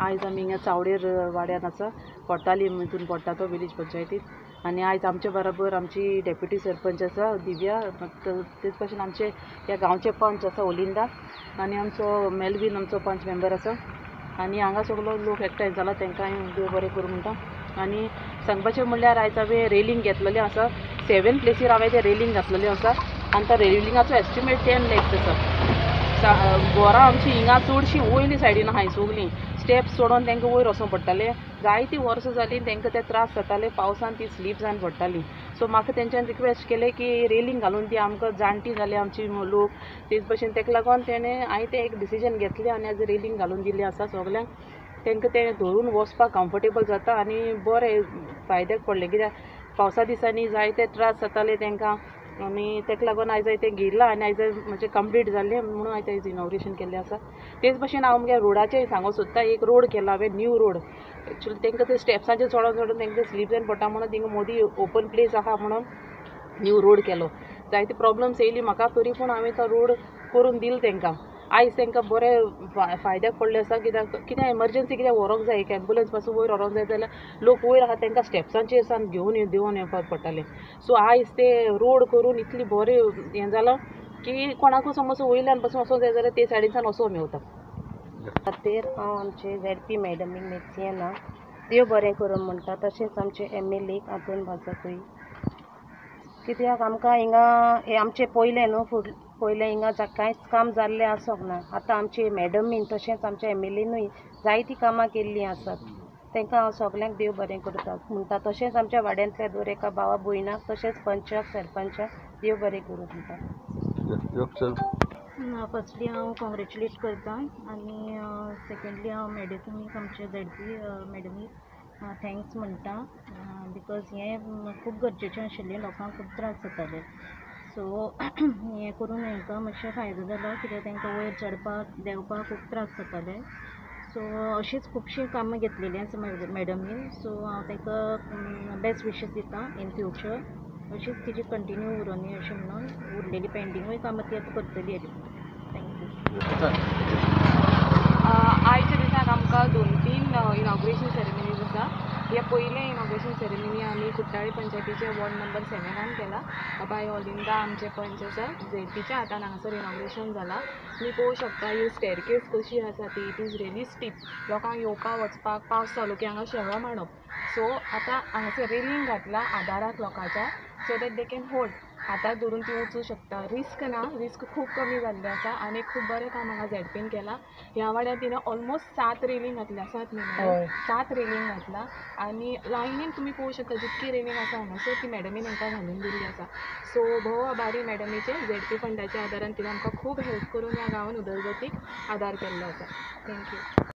आयज आमी हिंगा चावडेर वाड्यान आसा, कोटाली हितून पडटा तो विलेज पंचायतीत. आनी आयज आमचे बराबर आमची डेप्युटी सरपंच आसा दिव्या, तेच भशेन आमचे ह्या गांवचे पंच आसा ओलिंदा, आनी आमचो मेलवीन आमचो पंच मेंबर आसा. आनी हांगा सगलो लोक एकठांय जाला, तांकां देव बरें करूं म्हणटा. आनी सांगपाचें म्हणल्यार आयज हांवें रेलिंग घेतलेलें आसा, 7 प्लेसीर हांवें तें रेलिंग घातलेलें आसा. आनी त्या रेलिंगाचो एस्टिमेट 10 लॅक्स आसा. घरां आमची हिंगा चडशीं वयली सायडीन आहाय, सगलीं स्टेप्स चडोन तांकां वयर वचोंक पडटालें. जायतीं वर्सां जालीं तांकां ते त्रास जाताले, पावसान ती स्लीप जावन पडटाली. सो म्हाका तेंच्यान रिक्वेस्ट केलें की रेलिंग घालून दी आमकां, जाणटी जाली आमची लोक, तेच भशेन ताका लागून तेणें हांवें तें एक डिसिजन घेतलें आनी आज रेलिंग घालून दिल्लें आसा सगल्यांक. तांकां तें धरून वचपाक कम्फर्टेबल जाता आनी बरें फायद्याक पडलें, कित्याक पावसा दिसांनी जायते त्रास जाताले तांकां. आनी ताका लागून आयज तें घेयलां आनी आयज म्हणजे कंप्लीट जालें म्हणून हांवें तें इनॉग्रेशन केल्लें आसा. तेच भशेन हांव म्हगे रोडाचें सांगूंक सोदता, एक रोड केला हांवें, न्यू रोड. एक्चुअली तांकां ते स्टेप्सांचेर चडोन चडोन तांकां ते स्लीप जावन पडटा म्हणून थिंगा मोदी ओपन प्लेस आहा म्हणून न्यू रोड केलो. जायते प्रॉब्लम्स येयली म्हाका, तरी पूण हांवें तो रोड करून दिलो तांकां. आयज तांकां बरें फायद्याक पडलें आसा, कित्याक कितें एमर्जन्सी कितें व्हरोंक जाय, एक एम्बुलन्स पासून वयर व्हरोंक जाय जाल्यार लोक वयर आहा तांकां स्टेप्सांचेर सावन घेवन देंवन येवपाक पडटालें. सो आयज ते रोड करून इतली बरें हें जालां की कोणाकूय समज वयल्यान पासून वचोंक जाय जाल्यार ते सायडीनच्यान वचोंक मेवता. खातीर हांव आमचे झेडपी मॅडमीक मेसियेनाक देव बरें करूं म्हणटा, तशेंच आमचे एमएलए आंतोन वाजाकूय. कित्याक आमकां हिंगा हें आमचें पयलें न्हू, पयलें हिंगा कांयच काम जाल्लें आसोंक ना. आतां आमचे मॅडमीन तशेंच आमच्या एमएलएनूय जायतीं कामां केल्लीं आसात, तांकां हांव सगल्यांक देव बरें करता म्हणटा. तशेंच आमच्या वाड्यांतल्या दर एका भावा भयणाक तशेंच पंचाक सरपंचाक देव बरें करूं म्हणटा. फर्स्टली हांव कॉंग्रेच्युलेट करता आनी सेकेंडली हांव मॅडमीक, आमच्या झेडपी मॅडमीक thanks म्हणटा, because हें खूब गरजेचें आशिल्लें, लोकांक खूब त्रास जाताले. सो हें करून हेंकां मातशें फायदो जालो, कित्याक तांकां वयर चडपाक देंवपाक खूब त्रास जाताले. सो अशींच खुबशीं कामां घेतलेलीं आसा मॅडमीन. सो हांव तांकां बेस्ट विशीस दिता इन फ्युचर, अशीच तिजी कंटिन्यू उरोनी अशें म्हणून उरलेली पेंडींगूय कामां ती आतां करतली. Thank you. आयच्या दिसाक आमकां 2-3 इनॉग्रेशन सेरेमनीज आसा. हे पयलें इनॉग्रेशन सेरेमनी आमी कुट्टाळे पंचायतीचे वॉर्ड नंबर 7 केला. बाय ओलिंदा आमचे पंच आसा, झेडपीच्या हातान हांगासर इनॉग्रेशन जाला. तुमी पळोवंक शकता ही स्टेरकेस कशी आसा ती, it is really steep. लोकांक येवपाक वचपाक पावस चालू की हांगा शेवो मांडप. सो आतां हांगासर रेलिंग घातला आदाराक लोकांच्या, so that they can hold, हाताक धरून ती वचूं शकता. रिस्क ना, रिस्क खूब कमी जाल्लें आसा आनी खूब बरें काम हांगा झेडपीन केलां. ह्या वाड्यार तिणें ऑलमोस्ट 7 रेलिंग घातल्या, 7 न्ही 7 रेलिंग घातला आनी लायनीन तुमी पळोवंक शकता जितकी रेलिंग आसा हांगासर ती मॅडमीन हांकां घालून दिल्ली आसा. सो भोव आभारी मॅडमीचे, झेडपी फंडाच्या आदारान तिणें आमकां खूब हेल्प करून ह्या गांवान उदरगतीक आदार केल्लो आसा. Thank you.